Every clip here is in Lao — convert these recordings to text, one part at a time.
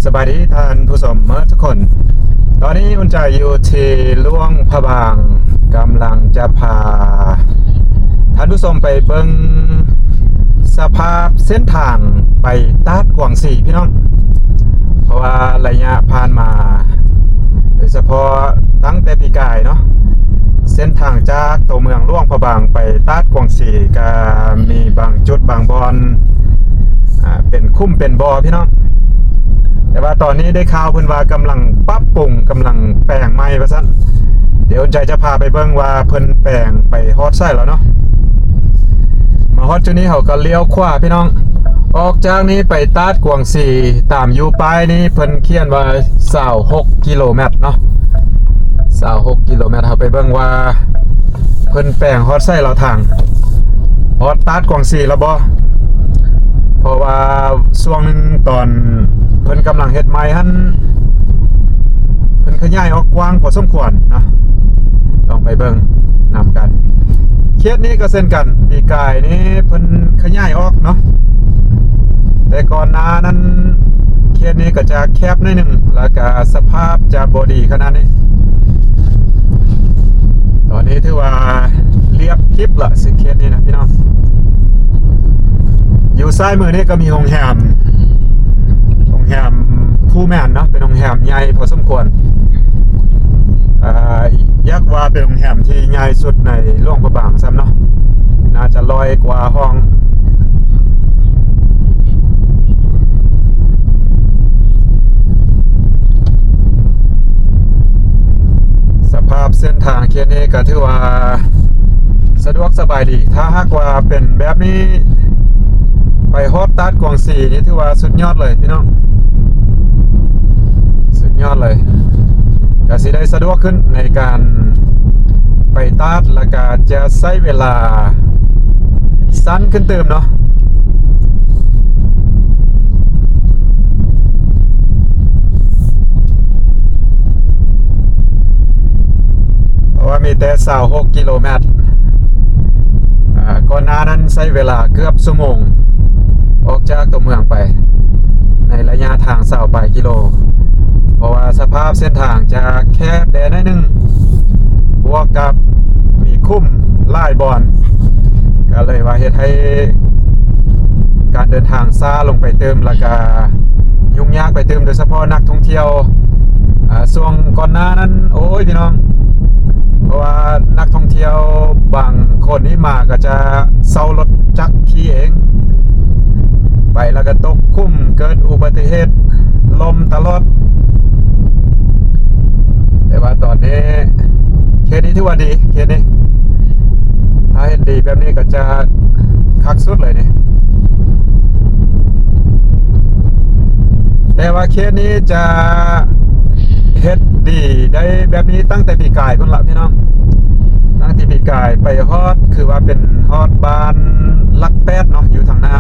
ສະບາຍດີທ່ານຜູ້ຊົມເໝິດທຸກຄົນ. ຕອນນີ້ອຸ່ນໃຈຢູ່ທີ່ຫຼວງພະບາງ ກຳລັງຈະພາທ່ານຜູ້ຊົມໄປເບິ່ງສະພາບເສັ້ນທາງໄປຕາດກວາງຊີພີ່ນ້ອງ. ເພາະວ່າໄລຍະຜ່ານມາ ໂດຍສະເພາະຕັ້ງແຕ່ປີກາຍເນາະ ເສັ້ນທາງຈາກຕົວເມືອງຫຼວງພະບາງໄປຕາດກວາງຊີ ກະມີບາງຈຸດບາງບ່ອນ ອ່າ ເປັນຂຸມເປັນບໍ່ພີ່ນ້ອງ. ແຕ່ວ່າຕອນນີ້ໄດ້ຂ່າວເພິ່ນວ່າກຳລັງປັບປຸງ ກຳລັງແປງໃໝ່ວ່າຊັ້ນ. ດຽວອຸ່ນໃຈຈະພາໄປເບິ່ງວ່າເພິ່ນແປງໄປຮອດໃສແລ້ວເນາະ. ມາຮອດຈຸດນີ້ເຮົາກໍລ້ຽວຂວາພີ່ນ້ອງ. ອອກຈາກນີ້ໄປຕາດກວາງຊີ ຕາມຢູ່ປ້າຍນີ້ເພິ່ນຂຽນວ່າຊາວຫົກກິໂລແມັດເນາະ, ຊາວຫົກກິໂລແມັດ. ເຮົາໄປເບິ່ງວ່າເພິ່ນແປງຮອດໃສແລ້ວທາງ ຮອດຕາດກວາງຊີແລ້ວບໍ່? ເພາະວ່າຊ່ວງໜຶ່ງຕອນເພິ່ນກຳລັງເຮັດໃໝ່ຫັ້ນ ເພິ່ນຂະຫຍາຍອອກກວ້າງພໍສົມຄວນເນາະ. ລອງໄປເບິ່ງນຳກັນ. ເຂດນີ້ກໍເຊັ່ນກັນ ປີກາຍນີ້ເພິ່ນຂະຫຍາຍອອກເນາະ, ແຕ່ກ່ອນໜ້ານັ້ນເຂດນີ້ກໍຈະແຄບໜ້ອຍໜຶ່ງ ແລ້ວກໍສະພາບຈະບໍ່ດີຂະໜາດນີ້. ຕອນນີ້ຖືວ່າລຽບກິບລະ ເຂດນີ້ນະພີ່ນ້ອງ. ຢູ່ຊ້າຍມືນີ້ກໍມີໂຮງແຮມ ໂຮງແຮມພູແມນເນາະ, ເປັນໂຮງແຮມໃຫຍ່ພໍສົມຄວນ. ເອີ ຢາກວ່າເປັນໂຮງແຮມທີ່ໃຫຍ່ສຸດໃນຫຼວງພະບາງຊ້ຳເນາະ, ໜ້າຈະຮ້ອຍກວ່າຫ້ອງ. ສະພາບເສັ້ນທາງເຂດນີ້ກໍຖືວ່າສະດວກສະບາຍດີ. ຖ້າຫາກວ່າເປັນແບບນີ້ ໄປຮອດຕາດກວາງຊີນີ້ຖືວ່າສຸດຍອດເລີຍພີ່ນ້ອງ, ສຸດຍອດເລີຍ. ກະຊິໄດ້ສະດວກຂຶ້ນໃນການໄປຕາດ ແລ້ວກະຈະໃຊ້ເວລາສັ້ນຂຶ້ນຕື່ມເນາະ. ເພາະວ່າມີແຕ່ຊາວຫົກກິໂລແມັດ. ອາ ກ່ອນໜ້ານັ້ນໃຊ້ເວລາເກືອບຊົ່ວໂມງ ອອກຈາກຕົວເມືອງໄປ ໃນໄລຍະທາງຊາວປາຍກິໂລ, ເພາະວ່າສະພາບເສັ້ນທາງຈະແຄບແດ່ໜ້ອຍໜຶ່ງ ບວກກັບມີຂຸມຫຼາຍບ່ອນ ກໍເລີຍວ່າເຮັດໃຫ້ການເດີນທາງຊ້າລົງໄປຕື່ມ ແລ້ວກະຫຍຸ້ງຍາກໄປຕື່ມ, ໂດຍສະເພາະນັກທ່ອງທ່ຽວ ອາ ຊ່ວງກ່ອນໜ້ານັ້ນ ໂອ້ຍ ພີ່ນ້ອງ, ເພາະວ່ານັກທ່ອງທ່ຽວບາງຄົນນີ້ມາກໍຈະເຊົ່າລົດຈັກຂີ່ເອງ ໄປແລ້ວກໍຕົກຂຸມ ເກີດອຸບັດຕິເຫດລົ້ມຕະຫຼອດ. ແຕ່ວ່າຕອນນີ້ເຂດນີ້ຖືວ່າດີ, ເຂດນີ້ ຖ້າເຮັດດີແບບນີ້ກໍຈະຄັກສຸດເລີຍນີ້. ແຕ່ວ່າເຂດນີ້ຈະເຮັດດີໄດ້ແບບນີ້ຕັ້ງແຕ່ປີກາຍພຸ້ນລະພີ່ນ້ອງ, ຕັ້ງແຕ່ປີກາຍໄປຮອດ ຄືວ່າເປັນຮອດບ້ານຫຼັກແປດເນາະ ຢູ່ທາງໜ້າ.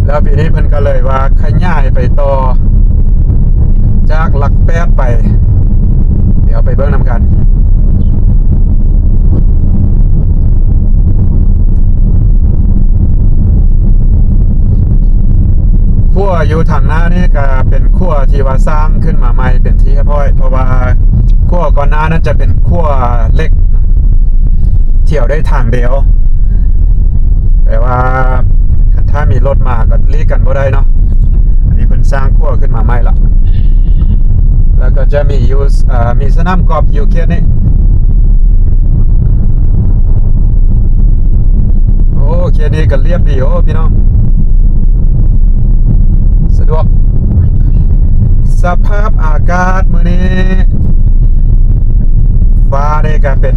ແລ້ວປີນີ້ເພິ່ນກໍເລີຍວ່າຂະຫຍາຍໄປຕໍ່ຈາກຫຼັກແປດໄປ, ດຽວໄປເບິ່ງນຳກັນ. ຂົວຢູ່ທາງໜ້ານີ້ກະເປັນຂົວທີ່ວ່າສ້າງຂຶ້ນມາໃໝ່ເປັນທີ່ຮຽບຮ້ອຍ, ເພາະວ່າຂົວກ່ອນໜ້ານັ້ນຈະເປັນຂົວເຫຼັກ ທ່ຽວໄດ້ທາງດຽວ, ແຕ່ວ່າຄັນຖ້າມີລົດມາກໍຫຼີກກັນບໍ່ໄດ້ເນາະ. ອັນນີ້ເພິ່ນສ້າງຂົວຂຶ້ນມາໃໝ່ລະ, ແລ້ວກໍຈະມີຢູ່ ເອີ ມີສະໜາມກອບຢູ່ເຂດນີ້. ໂອ້ ເຂດນີ້ກໍລຽບດີ ໂອ້ ພີ່ນ້ອງ ສະດວກ. ສະພາບອາກາດມື້ນີ້ ຟ້ານີ້ກໍເປັນ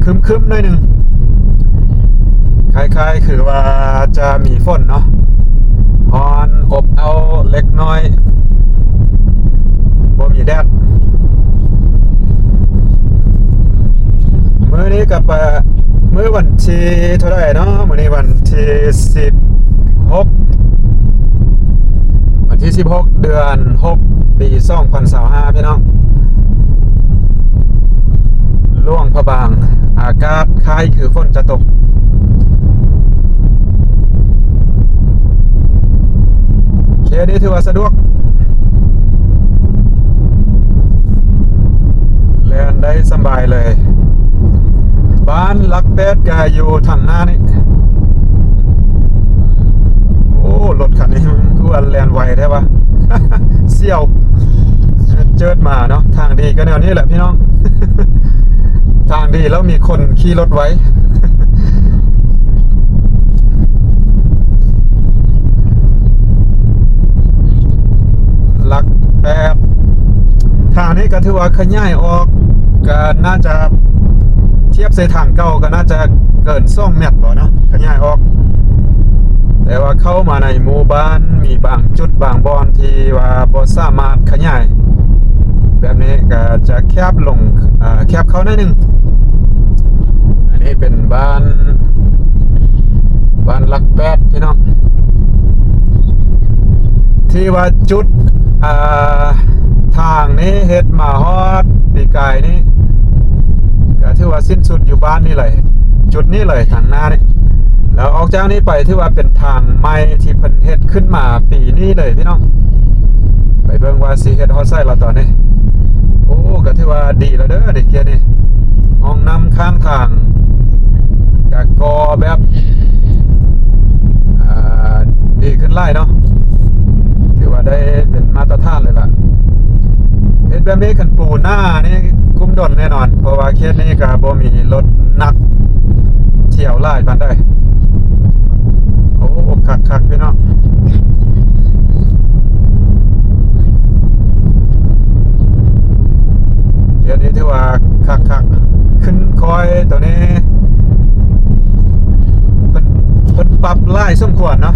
ຄຶ້ມໆໜ້ອຍໜຶ່ງ, ຄ້າຍໆຄືວ່າຈະມີຝົນເນາະ, ຮ້ອນອົບເອົ້າເລັກນ້ອຍ, ບໍ່ມີແດດ. ມື້ນີ້ກໍປະ ມື້ວັນທີເທົ່າໃດເນາະ? ມື້ນີ້ວັນທີສິບຫົກ ວັນທີສິບຫົກ ເດືອນຫົກ ປີສອງພັນຊາວຫ້າ ພີ່ນ້ອງ. ຫຼວງພະບາງ ອາກາດຄ້າຍຄືຝົນຈະຕົກ. ເຂ ອັນນີ້ຖືວ່າສະດວກ ແລ່ນໄດ້ສະບາຍເລີຍ. ບ້ານຫຼັກແປດກະຢູ່ທາງໜ້ານີ້. ໂອ້ ລົດຄັນນີ້ມັນຄືວ່າແລ່ນໄວແທ້ວະ. ສ່ຽວ ເຈີດມາເນາະ. ທາງດີກໍແນວນີ້ແຫຼະພີ່ນ້ອງ, ທາງດີແລ້ວມີຄົນຂີ່ລົດໄວ. ຫຼັກແປດ ທາງນີ້ກໍຖືວ່າຂະຫຍາຍອອກ ກໍໜ້າຈະທຽບໃສ່ທາງເກົ່າກໍໜ້າຈະເກີນສອງແມັດບໍເນາະ ຂະຫຍາຍອອກ. ແຕ່ວ່າເຂົ້າມາໃນໝູ່ບ້ານ ມີບາງຈຸດບາງບ່ອນທີ່ວ່າບໍ່ສາມາດຂະຫຍາຍ ແບບນີ້ກໍຈະແຄບລົງ ເອີ ແຄບເຂົ້າໜ້ອຍໜຶ່ງ. ອັນນີ້ເປັນບ້ານ ບ້ານຫຼັກແປດພີ່ນ້ອງ ທີ່ວ່າຈຸດ ອ່າ ທາງນີ້ເຮັດມາຮອດປີກາຍນີ້ ກໍຖືວ່າສິ້ນສຸດຢູ່ບ້ານນີ້ເລີຍ ຈຸດນີ້ເລີຍ ທາງໜ້ານີ້. ແລ້ວອອກຈາກນີ້ໄປຖືວ່າເປັນທາງໃໝ່ທີ່ເພິ່ນເຮັດຂຶ້ນມາປີນີ້ເລີຍພີ່ນ້ອງ. ໄປເບິ່ງວ່າຊິເຮັດຮອດໃສລະຕອນນີ້. ໂອ້ ກໍຖືວ່າດີແລ້ວເດີນີ້ ເຂດນີ້ ຫ້ອງນ້ຳຂ້າງທາງ ກະກໍ່ແບບ ອ່າ ດີຂຶ້ນຫຼາຍເນາະ, ຖືວ່າໄດ້ເປັນມາດຕະຖານເລີຍລະ. ເຮັດແບບນີ້ຄັນປູໜ້ານີ້ກຸ້ມດົນແນ່ນອນ ເພາະວ່າເຂດນີ້ກະບໍ່ມີລົດໜັກທ່ຽວຫຼາຍປານໃດ. ໂອ້ ຄັກໆ ພີ່ນ້ອງ. ເຂດນີ້ຖືວ່າຄັກໆ ຂຶ້ນຄອຍໂຕນີ້ ເພິ່ນ ເພິ່ນປັບຫຼາຍສົມຄວນເນາະ,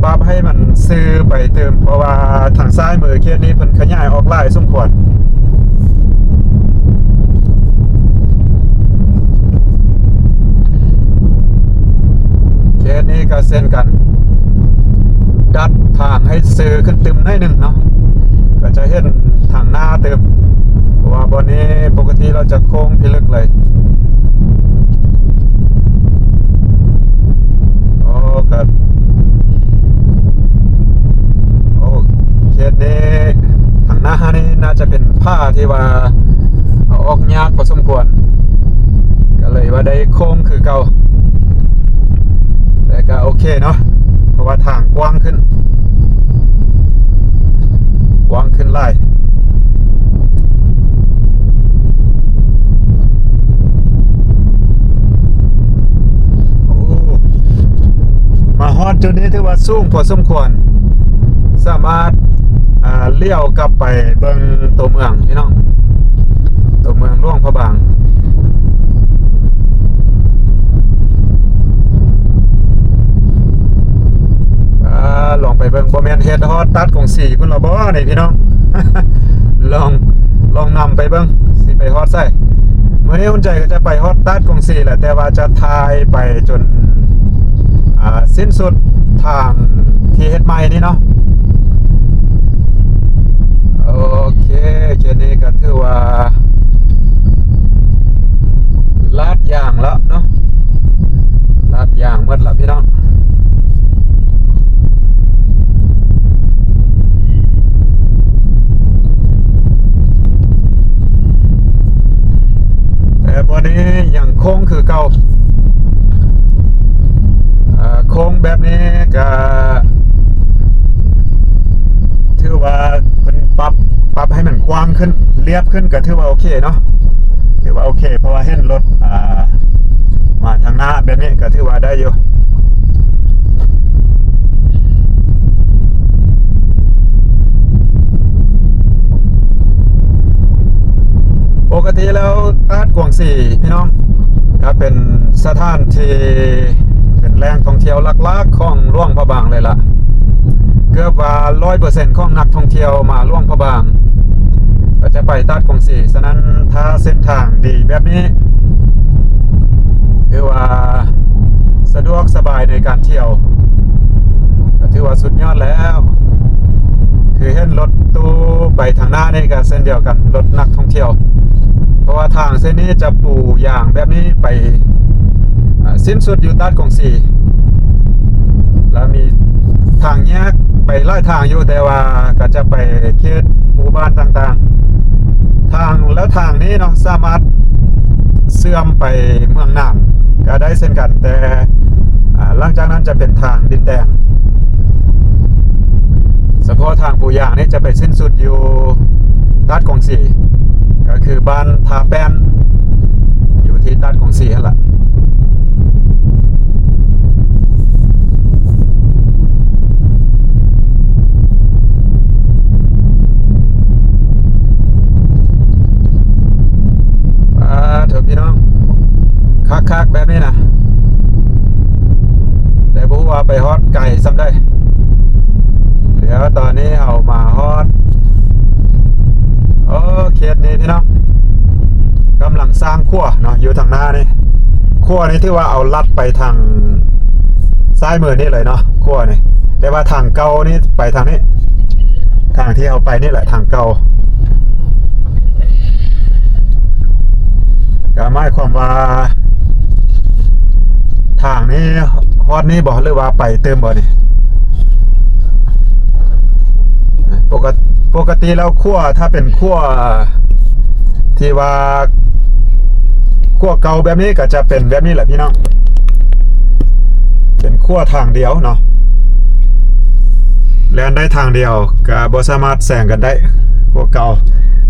ປັບໃຫ້ມັນຊື່ໄປຕື່ມ ເພາະວ່າທາງຊ້າຍມືເຂດນີ້ເພິ່ນຂະຫຍາຍອອກຫຼາຍສົມຄວນ. ເຂດນີ້ກໍເຊັ່ນກັນ ດັດທາງໃຫ້ຊື່ຂຶ້ນຕື່ມໜ້ອຍໜຶ່ງເນາະ, ກໍຈະເຫັນທາງໜ້າຕື່ມ ເພາະວ່າບ່ອນນີ້ປົກກະຕິລາວຈະໂຄ້ງພິລຶກເລີຍ. ໂອ້ ກໍ ໂອ້ ເຂດນີ້ ທາງໜ້ານີ້ໜ້າຈະເປັນຜາທີ່ວ່າເອົາອອກຍາກພໍສົມຄວນ ກໍເລີຍວ່າໄດ້ໂຄ້ງຄືເກົ່າ, ແຕ່ກໍໂອເຄເນາະ ເພາະວ່າທາງກວ້າງຂຶ້ນ ກວ້າງຂຶ້ນຫຼາຍ. ໂອ້ ມາຮອດຈຸດນີ້ຖືວ່າສູງພໍສົມຄວນ, ສາມາດ ອ່າ ລ້ຽວກັບໄປເບິ່ງຕົວເມືອງພີ່ນ້ອງ, ຕົວເມືອງຫຼວງພະບາງ. ອ່າ ລອງໄປເບິ່ງ, ບໍ່ແມ່ນເຮັດຮອດຕາດກົງສີພຸ້ນລະບໍນີ້ພີ່ນ້ອງ? ລອງ ລອງນຳໄປເບິ່ງ ຊິໄປຮອດໃສ. ມື້ນີ້ອຸ່ນໃຈກໍຈະໄປຮອດຕາດກົງສີແຫຼະ, ແຕ່ວ່າຈະຖ່າຍໄປຈົນ ອ່າ ສິ້ນສຸດທາງທີ່ເຮັດໃໝ່ນີ້ເນາະ. ໂອເຄ ເຂດນີ້ກໍຖືວ່າລາດຢາງແລ້ວເນາະ, ລາດຢາງໝົດແລ້ວພີ່ນ້ອງ. ແຕ່ບ່ອນນີ້ຍັງໂຄ້ງຄືເກົ່າ. ເອີ ໂຄ້ງແບບນີ້ກະຖືວ່າເພິ່ນປັບ ປັບໃຫ້ມັນກວ້າງຂຶ້ນ ລຽບຂຶ້ນ ກະຖືວ່າໂອເຄເນາະ, ຖືວ່າໂອເຄ ເພາະວ່າເຫັນລົດ ອ່າ ມາທາງໜ້າແບບນີ້ກະຖືວ່າໄດ້ຢູ່. ປົກກະຕິແລ້ວຕາດກວາງສີພີ່ນ້ອງ ກໍເປັນສະຖານທີ່ ເປັນແຫຼ່ງທ່ອງທ່ຽວຫຼັກໆຂອງຫຼວງພະບາງເລີຍລະ. ເກືອບວ່າຮ້ອຍເປີເຊັນຂອງນັກທ່ອງທ່ຽວມາຫຼວງພະບາງ ກໍຈະໄປຕາດກວາງສີ. ສະນັ້ນ ຖ້າເສັ້ນທາງດີແບບນີ້ ຖືວ່າສະດວກສະບາຍໃນການທ່ຽວ ກໍຖືວ່າສຸດຍອດແລ້ວ. ຄືເຫັນລົດຕູ້ໄປທາງໜ້ານີ້ກໍເຊັ່ນດຽວກັນ, ລົດນັກທ່ອງທ່ຽວ, ເພາະວ່າທາງເສັ້ນນີ້ຈະປູຢາງແບບນີ້ໄປ ເອີ ສິ້ນສຸດຢູ່ຕາດກວາງສີ ແລ້ວມີທາງແຍກໄປ ຫຼາຍທາງຢູ່ ແຕ່ວ່າກໍຈະໄປເຂດໝູ່ບ້ານຕ່າງໆ. ທາງ ແລ້ວທາງນີ້ເນາະ ສາມາດເຊື່ອມໄປເມືອງໜານກໍໄດ້ເຊັ່ນກັນ, ແຕ່ ອ່າ ຫຼັງຈາກນັ້ນຈະເປັນທາງດິນແດງ. ສະເພາະທາງປູຢາງນີ້ຈະໄປສິ້ນສຸດຢູ່ຕາດກົງສີ ກໍຄືບ້ານທ່າແປ້ນ ຢູ່ທີ່ຕາດກົງສີຫັ້ນລະ. ປາດໂທ້ ພີ່ນ້ອງ ຄັກໆ ແບບນີ້ນະ ແຕ່ບໍ່ຮູ້ວ່າໄປຮອດໄກສ່ຳໃດ. ດຽວຕອນນີ້ເຮົາມາຮອດ ໂອ້ ເຂດນີ້ພີ່ນ້ອງ ກຳລັງສ້າງຂົວເນາະ ຢູ່ທາງໜ້ານີ້. ຂົວນີ້ຖືວ່າເອົາລັດໄປທາງຊ້າຍມືນີ້ເລີຍເນາະ ຂົວນີ້, ແຕ່ວ່າທາງເກົ່ານີ້ໄປທາງນີ້ ທາງທີ່ເຮົາໄປນີ້ແຫຼະ ທາງເກົ່າ. ກໍໝາຍຄວາມວ່າ ທາງນີ້ຮອດນີ້ບໍ່ ຫຼືວ່າໄປຕື່ມບໍ່ນີ້? ປົກກະ ປົກກະຕິແລ້ວຂົວ ຖ້າເປັນຂົວທີ່ວ່າ ຂົວເກົ່າແບບນີ້ກໍຈະເປັນແບບນີ້ແຫຼະພີ່ນ້ອງ, ເປັນຂົວທາງດຽວເນາະ, ແລ່ນໄດ້ທາງດຽວ ກໍບໍ່ສາມາດແຊງກັນໄດ້ ຂົວເກົ່າ.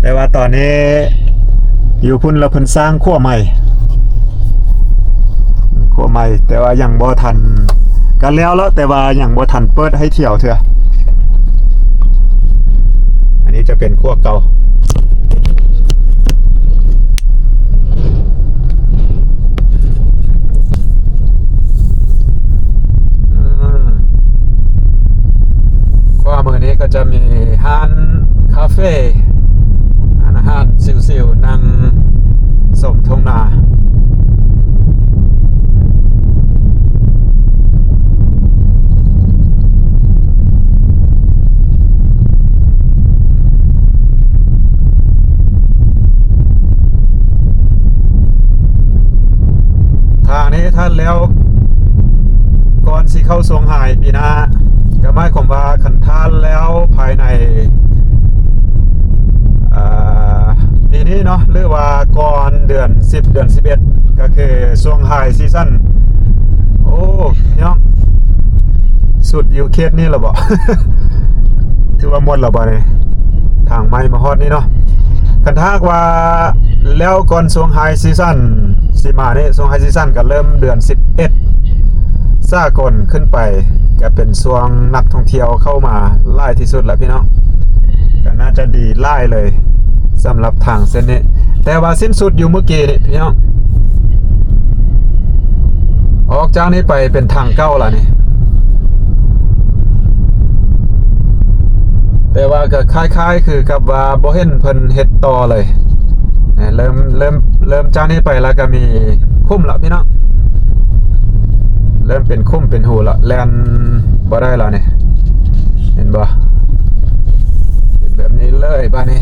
ແຕ່ວ່າຕອນນີ້ຢູ່ພຸ້ນລະ ເພິ່ນສ້າງຂົວໃໝ່ ຂົວໃໝ່ ແຕ່ວ່າຍັງບໍ່ທັນ ກໍແລ້ວແລ້ວ ແຕ່ວ່າຍັງບໍ່ທັນເປີດໃຫ້ທ່ຽວເທື່ອ. ອັນນີ້ຈະເປັນຂົວເກົ່າ. ອືມ ຂວາມືນີ້ກໍຈະມີຮ້ານຄາເຟ ຮ້ານອາຫານຊິວໆ ນັ່ງຊົມທົ່ງນາ. ຖ້ານີ້ຖ້າແລ້ວ ກ່ອນຊິເຂົ້າຊ່ວງຮາຍປີໜ້າ ກໍໝາຍຄວາມວ່າຄັນຖ້າແລ້ວພາຍໃນ ເອີ ປີນີ້ເນາະ ຫຼືວ່າກ່ອນເດືອນສິບ ເດືອນສິບເອັດ ກໍຄືຊ່ວງ high season. ໂອ້ ພີ່ນ້ອງ ສຸດຢູ່ເຂດນີ້ແລ້ວບໍ? ຖືວ່າໝົດແລ້ວບໍນີ້? ທາງໃໝ່ມາຮອດນີ້ເນາະ. ຄັນຖ້າຫາກວ່າແລ້ວກ່ອນຊ່ວງ high season ຊິມານີ້ ຊ່ວງ high season ກໍເລີ່ມເດືອນສິບເອັດ ສາກົນຂຶ້ນໄປ ກໍເປັນຊ່ວງນັກທ່ອງທ່ຽວເຂົ້າມາຫຼາຍທີ່ສຸດແລ້ວພີ່ນ້ອງ, ກໍໜ້າຈະດີຫຼາຍເລີຍສຳລັບທາງເສັ້ນນີ້. ແຕ່ວ່າສິ້ນສຸດຢູ່ມື້ກີ້ນີ້ພີ່ນ້ອງ, ອອກຈາກນີ້ໄປເປັນທາງເກົ່າລະນີ້. ແຕ່ວ່າກໍຄ້າຍໆຄືກັບວ່າບໍ່ເຫັນເພິ່ນເຮັດຕໍ່ເລີຍ. ເລີ່ມ ເລີ່ມ ເລີ່ມຈາກນີ້ໄປແລ້ວກໍມີຂຸມລະພີ່ນ້ອງ, ເລີ່ມເປັນຂຸມເປັນຮູລະ, ແລ່ນບໍ່ໄດ້ລະນີ້. ເຫັນບໍ່? ເປັນແບບນີ້ເລີຍບາດນີ້,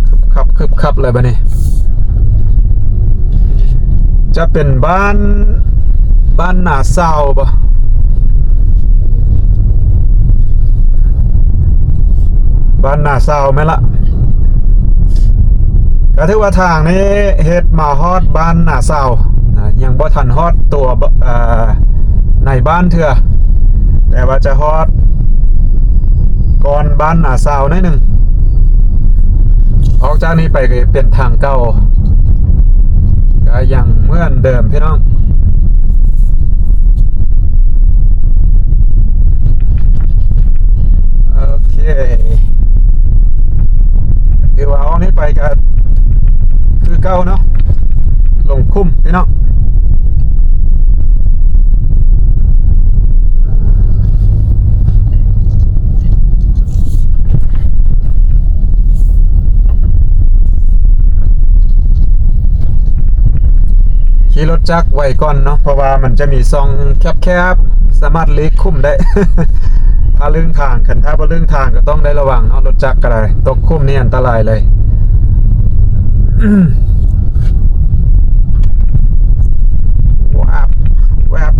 ຄຶບຂັບ ຄຶບຂັບເລີຍບາດນີ້. ຈະເປັນບ້ານ ບ້ານນາຊາວບໍ? ບ້ານນາຊາວແມ່ນລະ. ກໍຖືວ່າທາງນີ້ເຮັດມາຮອດບ້ານນາຊາວນະ, ຍັງບໍ່ທັນຮອດຕົວ ເອີ ໃນບ້ານເທື່ອ, ແຕ່ວ່າຈະຮອດກ່ອນບ້ານນາຊາວໜ້ອຍໜຶ່ງ. ອອກຈາກນີ້ໄປກໍເປັນທາງເກົ່າ, ກໍຍັງເໝືອນເດີມພີ່ນ້ອງ. ໂອເຄ ຖືວ່າອອກນີ້ໄປກໍຄືເກົ່າເນາະ, ລົງຂຸມພີ່ນ້ອງ. ຂີ່ລົດຈັກໄວ້ກ່ອນເນາະ, ເພາະວ່າມັນຈະມີຊ່ອງແຄບໆ ສາມາດຫຼີກຂຸມໄດ້ ຖ້າລຶ້ງທາງ. ຄັນຖ້າບໍ່ລຶ້ງທາງກໍຕ້ອງໄດ້ລະວັງເນາະ, ລົດຈັກກໍໄດ້ ຕົກຂຸມນີ້ອັນຕະລາຍເລີຍ. ແວບ ແວບ.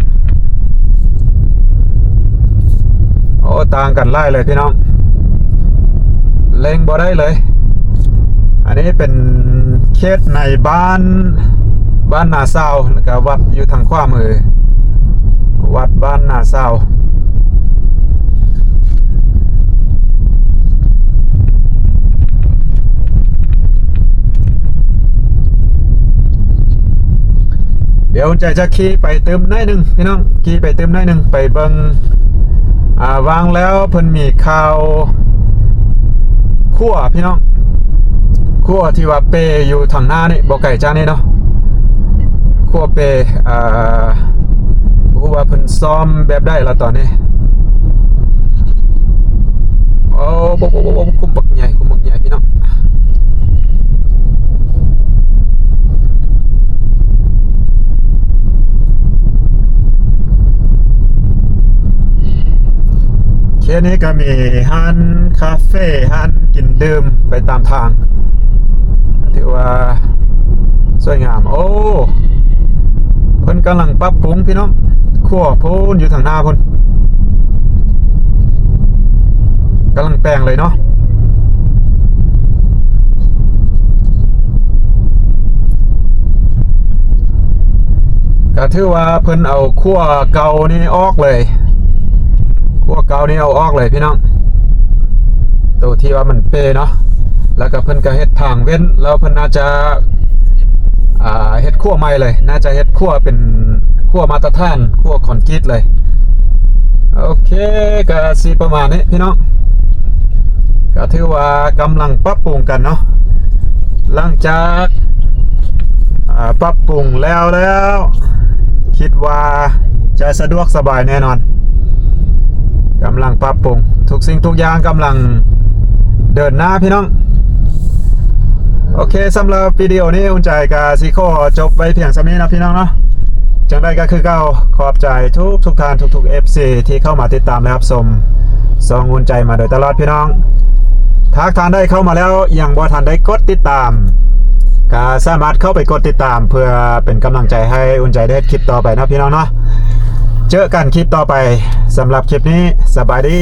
ໂອ້ ຕ ຕ່າງກັນຫຼາຍເລີຍພີ່ນ້ອງ ເລັ່ງບໍ່ໄດ້ເລີຍ. ອັນນີ້ເປັນເຂດໃນບ້ານ ບ້ານນາຊາວ ແລ້ວກະວັດຢູ່ທາງຂວາມື ວັດບ້ານນາຊາວ. ດຽວໃຈຈະຂີ່ໄປຕື່ມໜ້ອຍໜຶ່ງພີ່ນ້ອງ ຂີ່ໄປຕື່ມໜ້ອຍໜຶ່ງ ໄປເບິ່ງ ອ່າ ວ່າງແລ້ວເພິ່ນມີຂ່າວຂົວພີ່ນ້ອງ ຂົວທີ່ວ່າເປຢູ່ທາງໜ້ານີ້ ບໍ່ໄກຈາກນີ້ເນາະ ຂົວເປ ອ່າ ບໍ່ຮູ້ວ່າເພິ່ນສ້ອມແບບໃດລະຕອນນີ້. ໂອ້ ໂອ້ ໂອ້ ໂອ້ ໂອ້ ຄຸ້ມບັກໃຫຍ່ ຄຸ້ມບັກໃຫຍ່ພີ່ນ້ອງ. ເຂດນີ້ກໍມີຮ້ານຄາເຟ ຮ້ານກິນດື່ມໄປຕາມທາງ ຖືວ່າສວຍງາມ. ໂອ້ ເພິ່ນກຳລັງປັບປຸງພີ່ນ້ອງ ຂົວພຸ້ນຢູ່ທາງໜ້າພຸ້ນ ກຳລັງແປງເລີຍເນາະ. ກໍຖືວ່າເພິ່ນເອົາຂົວເກົ່ານີ້ອອກເລີຍ ຂົວເກົ່ານີ້ເອົາອອກເລີຍພີ່ນ້ອງ ໂຕທີ່ວ່າມັນເປເນາະ ແລ້ວກໍເພິ່ນກໍເຮັດທາງເວັ້ນ ແລ້ວເພິ່ນໜ້າຈະ ອ່າ ເຮັດຂົວໃໝ່ເລີຍ ໜ້າຈະເຮັດຂົວເປັນຂົວມາດຕະຖານ ຂົວຄອນກຣີດເລີຍ. ໂອເຄ ກໍຊິປະມານນີ້ພີ່ນ້ອງ ກໍຖືວ່າກຳລັງປັບປຸງກັນເນາະ ຫຼັງຈາກ ອ່າ ປັບປຸງແລ້ວແລ້ວ ຄິດວ່າຈະສະດວກສະບາຍແນ່ນອນ ກຳລັງປັບປຸງ ທຸກສິ່ງທຸກຢ່າງກຳລັງເດີນໜ້າພີ່ນ້ອງ. ໂອເຄ ສຳລັບວິດີໂອນີ້ ອຸ່ນໃຈກໍຊິຂໍຈົບໄວ້ພຽງສ່ຳນີ້ເນາະພີ່ນ້ອງເນາະ. ຈັ່ງໃດກໍຄືເກົ່າ ຂອບໃຈທຸກໆທ່ານ ທຸກໆເອັຟຊີ ທີ່ເຂົ້າມາຕິດຕາມ ແລະ ຮັບຊົມຊ່ອງອຸ່ນໃຈມາໂດຍຕະຫຼອດພີ່ນ້ອງ. ຫາກທ່ານໃດເຂົ້າມາແລ້ວ ຍັງບໍ່ທັນໄດ້ກົດຕິດຕາມ ກໍສາມາດເຂົ້າໄປກົດຕິດຕາມ ເພື່ອເປັນກຳລັງໃຈໃຫ້ອຸ່ນໃຈໄດ້ເຮັດຄລິບຕໍ່ໄປເນາະພີ່ນ້ອງເນາະ. ເຈີກັນຄລິບຕໍ່ໄປ ສຳລັບຄລິບນີ້ ສະບາຍດີ.